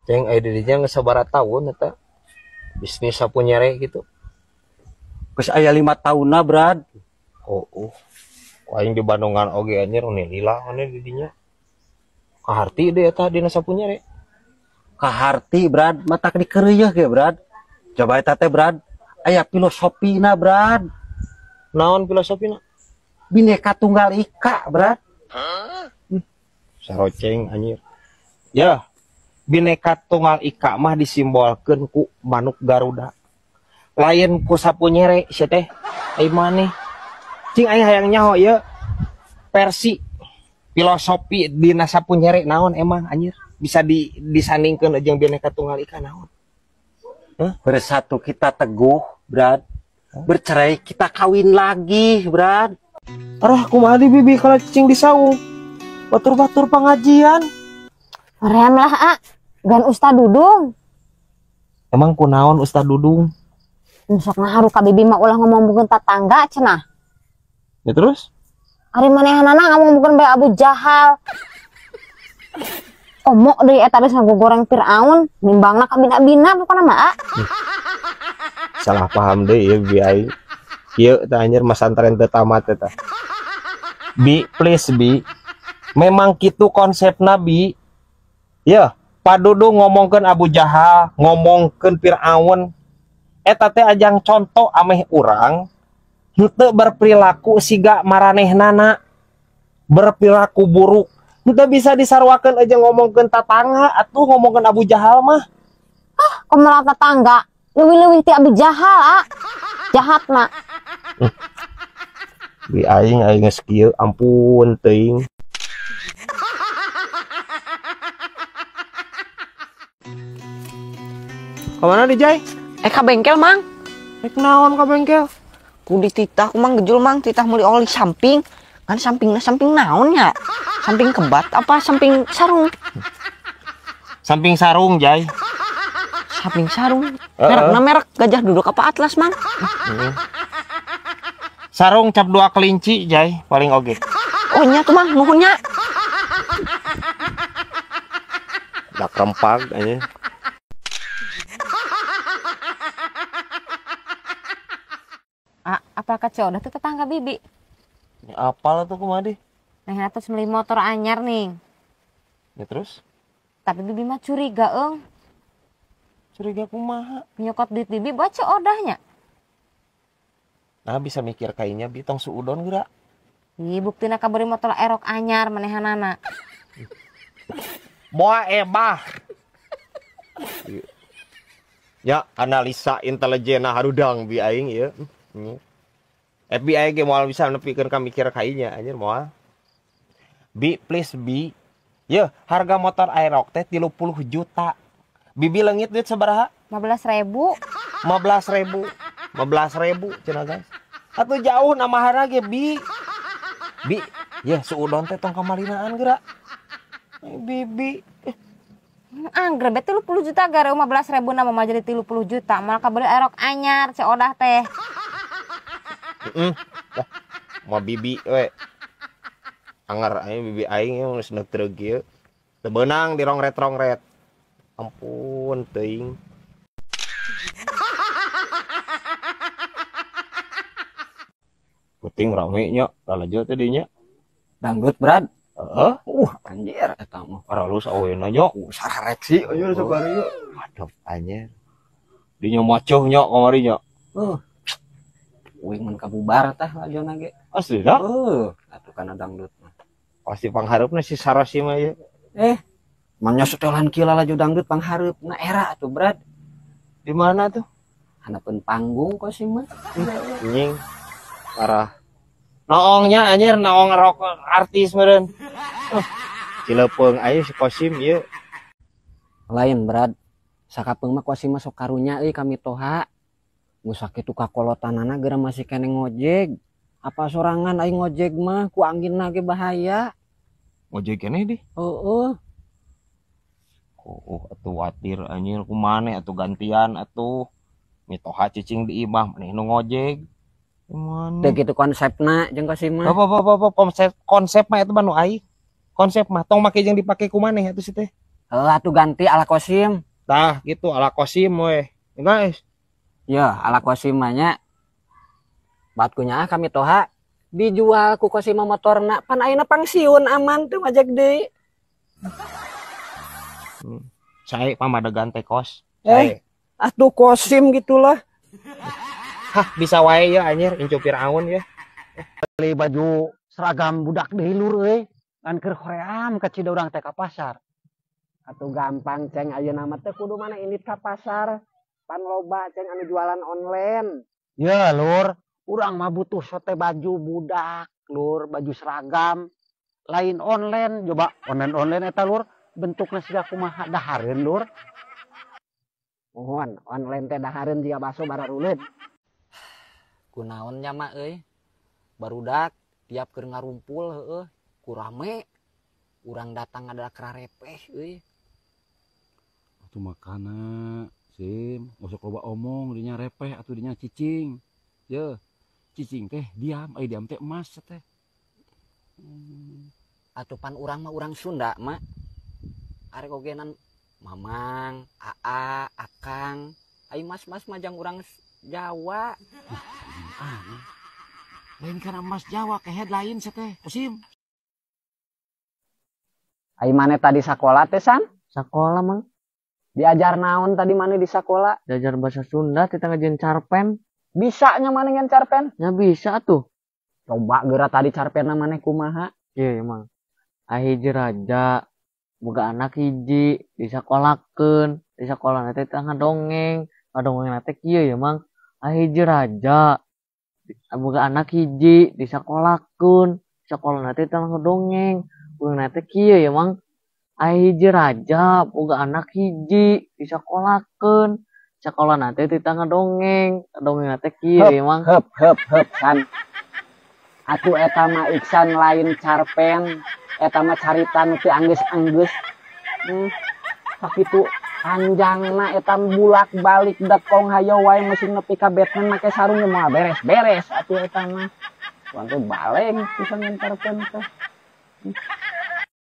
Ceng aya di dinya geus sabaraha taun eta bisnis sapu nyere gitu. Geus aya 5 taunna, Brad. Oh, oh. Aing di Bandungan oge anjir nih lila aneh di dinya. Kaharti deh eta dina sapu nyere. Kaharti, Brad, matak dikeureuyeun ge, Brad. Coba eta teh, Brad. Aya filosofina, Brad. Naon filosofina? Bineka Tunggal Ika, Brad. Hah? Saroceng anjir. Ya, Bineka Tunggal Ika mah disimbolkeun ku manuk Garuda. Lain ku sapu nyere sia teh. Ai maneh. Cing aing hayang nyaho ieu versi filosofi dina sapu nyere naon emang anjir? Bisa disandingkeun jeung Bineka Tunggal Ika naon? Hah? Bersatu kita teguh, Brad. Bercerai kita kawin lagi, Brad. Arah kumaha di bibi kalau cicing di saung. Batur-batur pengajian. Rem lah, A. Gan Ustad Dudung. Emang kunaon Ustad Dudung? Sok ngaharu ka bibi mah ulah ngomongkeun tatangga cenah. Ya terus? Ari manehanana ngomongkeun bae Abu Jahal. Omok deui eta geus ngagogoreng Firaun, nimbangna ka bina-bina pokona mah, A. Salah paham deui ieu bibi aing. Ieu teh anjir masantren teu tamat eta. Bi, please bi. Memang kitu konsepna bi. Ya, Pak Dudung ngomongkeun Abu Jahal, ngomongkeun Firaun. Eta teh ajang contoh ameh urang henteu berperilaku siga maranehnana, berperilaku buruk. Henteu bisa disaruakeun aja ngomongkeun tatangga atuh ngomongkeun Abu Jahal mah. Ah, kumaha tatangga? Leuwih-leuwih ti Abu Jahal, ah. Jahatna. Bi aing aing geus kieu ampun teuing. Kemana di Jai? Ka bengkel, Mang. Rek naon ka bengkel? Ku dititah ku Mang gejul, Mang, titah meuli oli samping. Kan sampingna samping naon nya? Samping kebat apa samping sarung? Samping sarung, Jai. Samping sarung. Merekna merek Gajah Duduk apa Atlas, Mang? Sarung cap 2 kelinci, Jai, paling oge. Oh nya tuh, Mang, nuhun nya. Dak rempag aja. Ah, apa kacau udah tuh tetangga bibi. Ya, apal tuh kumaha deh? Nah, terus beli motor anyar nih. Ya terus? Tapi bibi mah curiga, eung. Curiga kumaha? Nyokot duit bibi buat ceodahnya. Nah, bisa mikir kayaknya bi tong suudon geura. Ih, buktina kabari motor erok anyar manehanana. Moa ebah. Ya, analisa intelijen harudang bi aing ieu. FBI ge moal bisa nepikeun ka mikir kainya anjir moal. Bi please bi. Yeuh, harga motor Aerox teh 30 juta. Bibi leungit duit sabaraha? 15.000. 15.000. 15.000 cenah guys. Atuh jauh namahana ge bi. Bi, yeuh suudon teh tong kamalinaan geura. Bibi. Angger be 30 juta gara 15.000 na mah jadi 30 juta. Moal kabeli Aerox anyar ceodah teh. Heeh. Dah, mau bibi we. Anger aing bibi aing geus neuk treug ieu. Teu beunang dirongret-rongret. Ampun teuing. Puting rame nya, lalajo teh dinya. Dangdut, Brad. Heeh. Anjir eta mah. Aralus awena nya. Sareksi anjir sabari. Aduh anjir. Dinya macoh nya kamari nya. Uing mun kabubar tah lajona ge. Asli dah? Heuh, atuh kana dangdut mah. Pasti panghareupna si Sarosi mah ieu. Manya setelan kieu lalajo dangdut panghareupna era atuh, Brad. Di mana tuh? Handapeun panggung kok sih mah. Anjing. Parah. Naongnya anjir, naong rock artis meureun. Cilepeung ayo si Kosim ieu. Lain, Brad. Sakapeung mah Kosim mah sok karunya euy ka mitoha. Geus sakitu kakolotanana geura masih keneh ngojek. Apa sorangan aing ngojek mah ku anginna ge bahaya. Ngojek keneh dih? Heeh. Oh, atuh watir anjir kumaneh atuh gantian atuh. Mitoha cicing di imah maneh nu ngojek. Kumaneh? Teu kitu konsepna jeung Kosim mah. Apa konsep mah eta mah nu aing. Konsep mah tong make jeung dipake ku maneh atuh si teh. Heuh atuh ganti ala Kosim. Tah gitu ala Kosim we. Guys. Ya, ala Kosim mah nya. Bat kunya kami toha dijual ku Kosim motorna, pan ayeuna pangsiun aman teu ngojek deui. Sae pamadegan teh kos. Eh, atuh Kosim gitulah. Hah, bisa wae ya anjir incu Firaun ya. Beli baju seragam budak deui lur euy. Ngan keur hoream ka cida urang teh ka pasar. Atuh gampang ceng, ayeuna mah teh kudu mana indit ka pasar. Pan loba ceng anu jualan online. Ya lur, urang mah butuh sote baju budak lur, baju seragam. Lain online, coba online-online eta lur, bentukna siga kumaha dahareun lur. Mohon, online teh dahareun jiga baso bararuleud. Kunaon nya mah euy? Barudak tiap keur ngarumpul heueuh, ku rame. Urang datang adalah kerarepeh euy. Atuh makana Sim, ngosok loba omong dinya repeh atuh dinya cicing. Ye, cicing teh diam, ai diam teh emas teh. Atuh pan urang mah urang Sunda mah. Arek ogenan Mamang, Aa, Akang, ai mas-mas mah jang urang Jawa. Aneh. Lain kana emas Jawa kehed lain teh, Kosim. Ai maneh tadi sakola teh San? Sakola mang. Diajar naon tadi maneh di sakola? Diajar bahasa Sunda, kita ngajian carpen. Bisa nya maneh ngan carpen? Ya bisa tuh. Coba geura tadi carpenna maneh kumaha? Iya emang. Ahiji raja boga anak hiji disakolakeun, di sakola teh teh ngadongeng, ngadongeng teh kieu ya mang. Ahiji raja boga anak hiji disakolakeun, sakola teh teh ngadongeng, urang teh kieu ya mang. Ahiji raja boga anak hiji disakolakeun, sakola teh teh ngadongeng, ngadongeng teh kieu ya mang. Heup heup heup San. Atuh eta mah Iksan lain carpen, eta mah carita nu teu anggeus-anggeus. Sakitu panjangna eta bulak-balik dekong hayo wae mesin nepi ka Batman make sarung ge moal beres-beres atuh eta mah. Tuan teh baleng pisan ngan carpen teh.